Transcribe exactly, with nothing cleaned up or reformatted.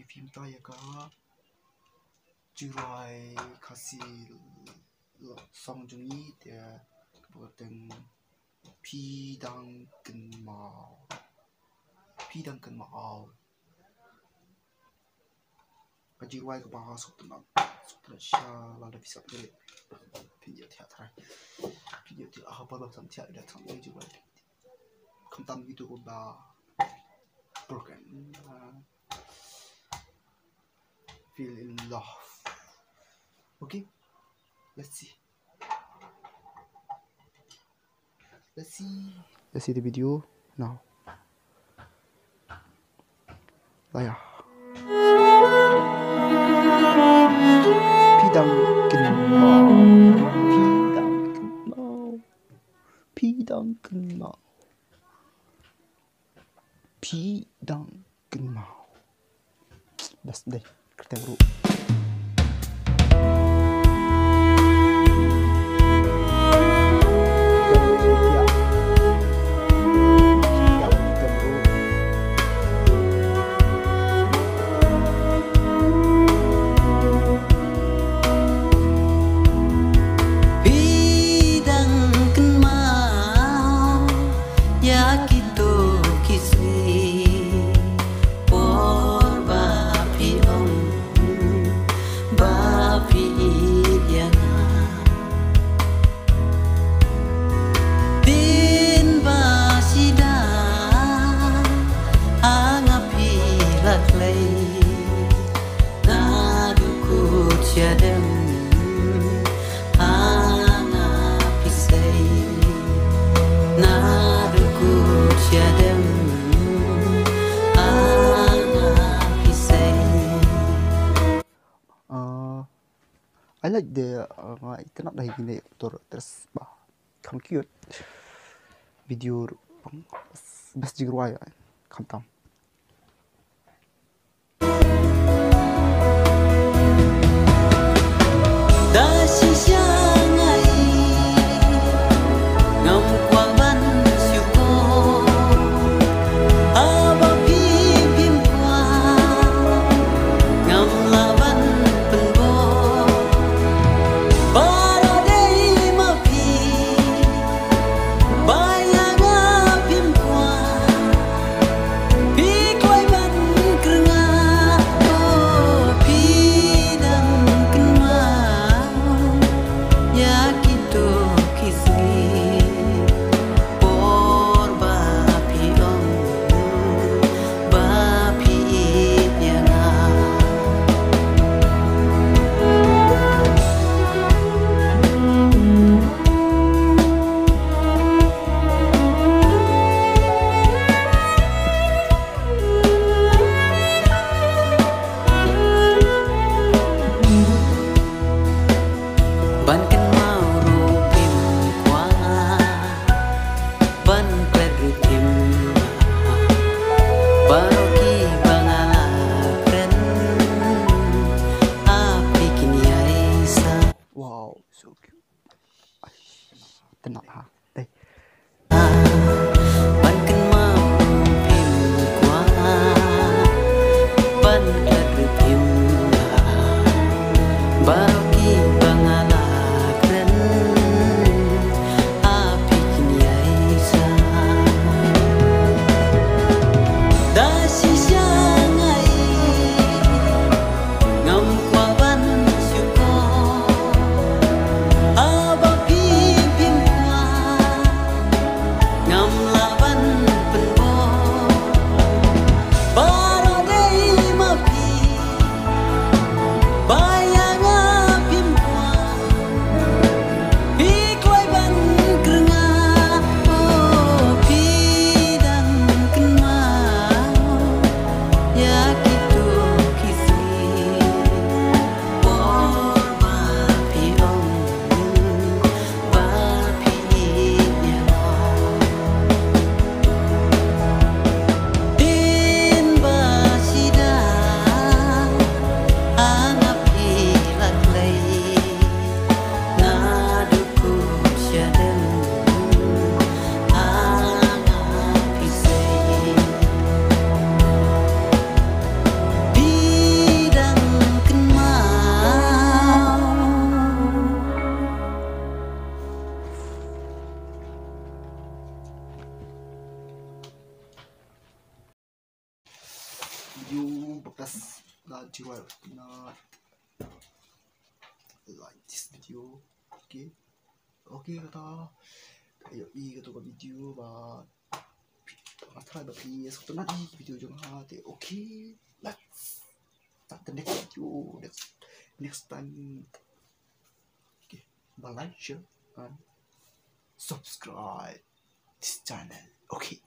Phim ta ïa ka jingrwai Khasi love song jong ngi te ka ba teng Phi Dang Kynmaw. Phi Dang Kynmaw. Ka jingrwai kaba suk tynat, suk tynat sha la da pisa tele. Phi ïa thiah trai. Phi ïa thiah ha ba sam thiah da sam jingrwai. Khamtam gitu ko ba program. Feel in love. Okay, let's see. Let's see. Let's see the video now. Lah ya. Phi Dang Kynmaw. Phi Dang Kynmaw. Phi Dang Kynmaw. Phi Dang Kynmaw. Best dei. Kyrteng ruh. Phi dang kynmaw ïa kito ki sngi por ba phi ong ba phi ïeit ïa nga. Dien ba shisha ha nga phi la kloi. Naduh kut sha dem ha nga phi sei. Naduh kut sha dem ha nga phi sei. Uh, I like the, uh, nga itynnad da hi kine actor actress ba. Kham cute. Video ruh pang best, best jingrwai, khamtam. Da shisha nga i ngam kwah ban shu koh. Haba phi phim kwah ngam lah ban pynbor. Baroh dei ma phi ba ïa nga phim kwah. Phi kloi ban kyrngah, oh, phi dang kynmaw ïa kito ki sngi por ba phi ong ba phi ïeit ïa nga. Ban kynmaw ruh phim kwah, ban klet ruh phim. Baroh kiba nga la kren ha phi kin ïai sah. Wow, so cute. Ai, tynnad ha. Dei. Ban kynmaw phim kwah, ban klet ruh phim. Baroh kiba nga la kren ha phi kin ïai sah. Da shisha nga i ngam kwah ban shu koh. Haba phi phim kwah Like this video. Okay. Okay, kata. Ïohi kata ka video ba nga try ba phi ïa sngewtynnat ïa ki video jong nga te. Okay, let's start the next video. Next, next time. Okay, ba like, share and subscribe this channel. Okay.